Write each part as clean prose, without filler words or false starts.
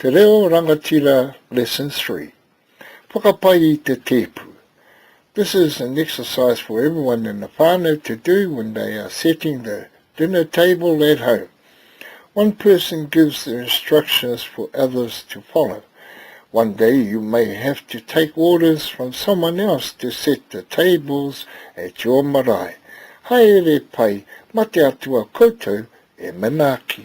Te Reo Rangatira Lesson 3. Whakapai i te tēpu. This is an exercise for everyone in the whānau to do when they are setting the dinner table at home. One person gives the instructions for others to follow. One day you may have to take orders from someone else to set the tables at your marae. Haere pai, ma te Atua koutou e manaaki.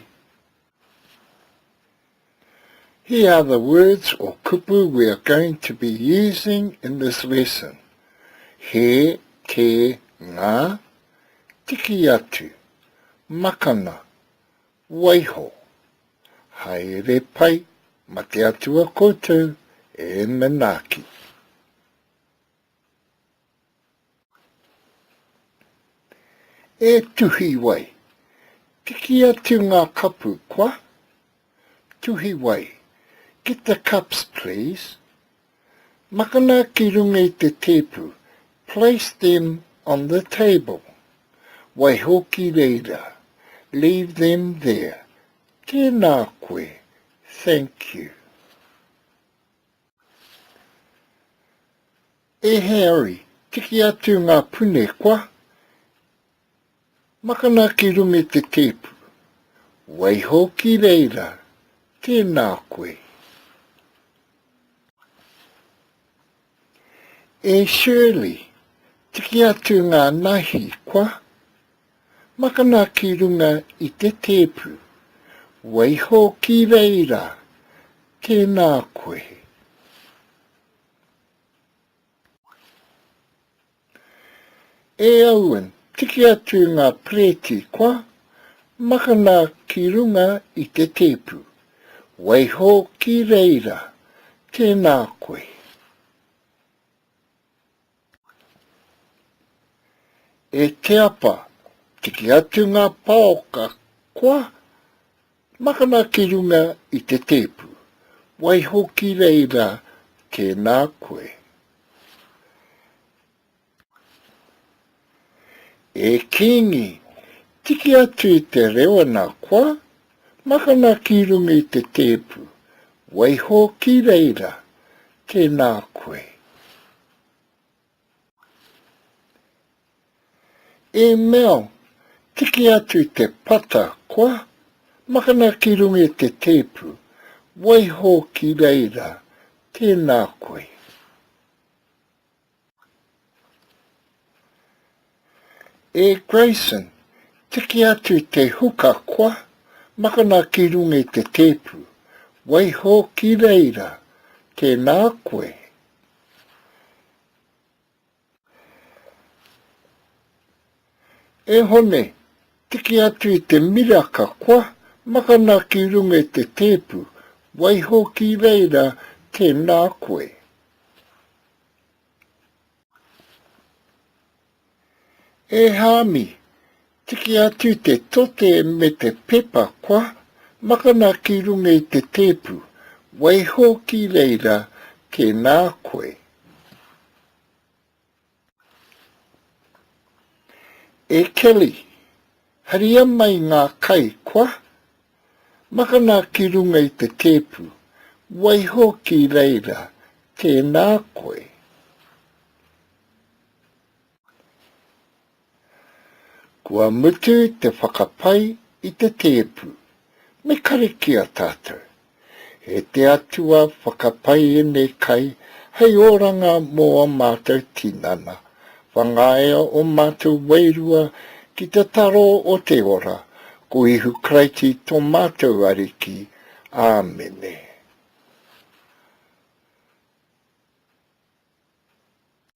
Here are the words or kupu we are going to be using in this lesson. He, te, ngā, tiki atu, makana, waiho. Haere pai, ma te Atua koutou e manaaki. E Tuhiwai, tiki atu ngā kapu, koa? Tuhiwai, get the cups, please. Makana ki runga i te tēpu, place them on the table. Waiho ki reira, leave them there. Tēnā koe, thank you. E Harry, tiki atu ngā pune, koa? Makana ki runga i te tēpu. Waiho ki reira, tēnā koe. E Shirley, tiki atu ngā naihi, koa? Makana ki runga i te tēpu. Waiho ki reira, tēnā koe. E Owen, tiki atu ngā perēti, koa? Makana ki runga i te tēpu. Waiho ki reira. Tēnā koe. E Te Apa, tiki atu ngā paoka, koa? Makana ki runga i te tēpu. Waiho ki reira, tēnā koe. E Kīngi, tiki atu i te rewena koa, makana ki runga i te tēpu, waiho ki reira, tēnā koe. E Mel, tiki atu te pata, koa? Makana ki runga i te tēpu, waiho ki reira, tēnā koe. E Grayson, tiki atu te huka, koa? Makana ki runga i te tēpu, waiho ki reira, tēnā koe. E Hone, tiki atu i te miraka, koa, makana ki runga i te tēpu, waiho ki reira, tēnā koe. E Hāmi, tiki atu te tote me te pepa, koa, makana ki runga i te tēpu, waiho ki reira, tēnā koe. E Kelly, haria mai ngā kai, koa? Makana ki runga i te tēpu, waiho ki reira, tēnā koe. Kua mutu te whakapai i te tēpu. Me karakia tātou. E te Atua whakapai ēnei kai hei oranga mō ō mātou tinana, whangaia ō mātou wairua ki te taro o te ora, ko Ihu Karaiti tō mātou Ariki. Āmene.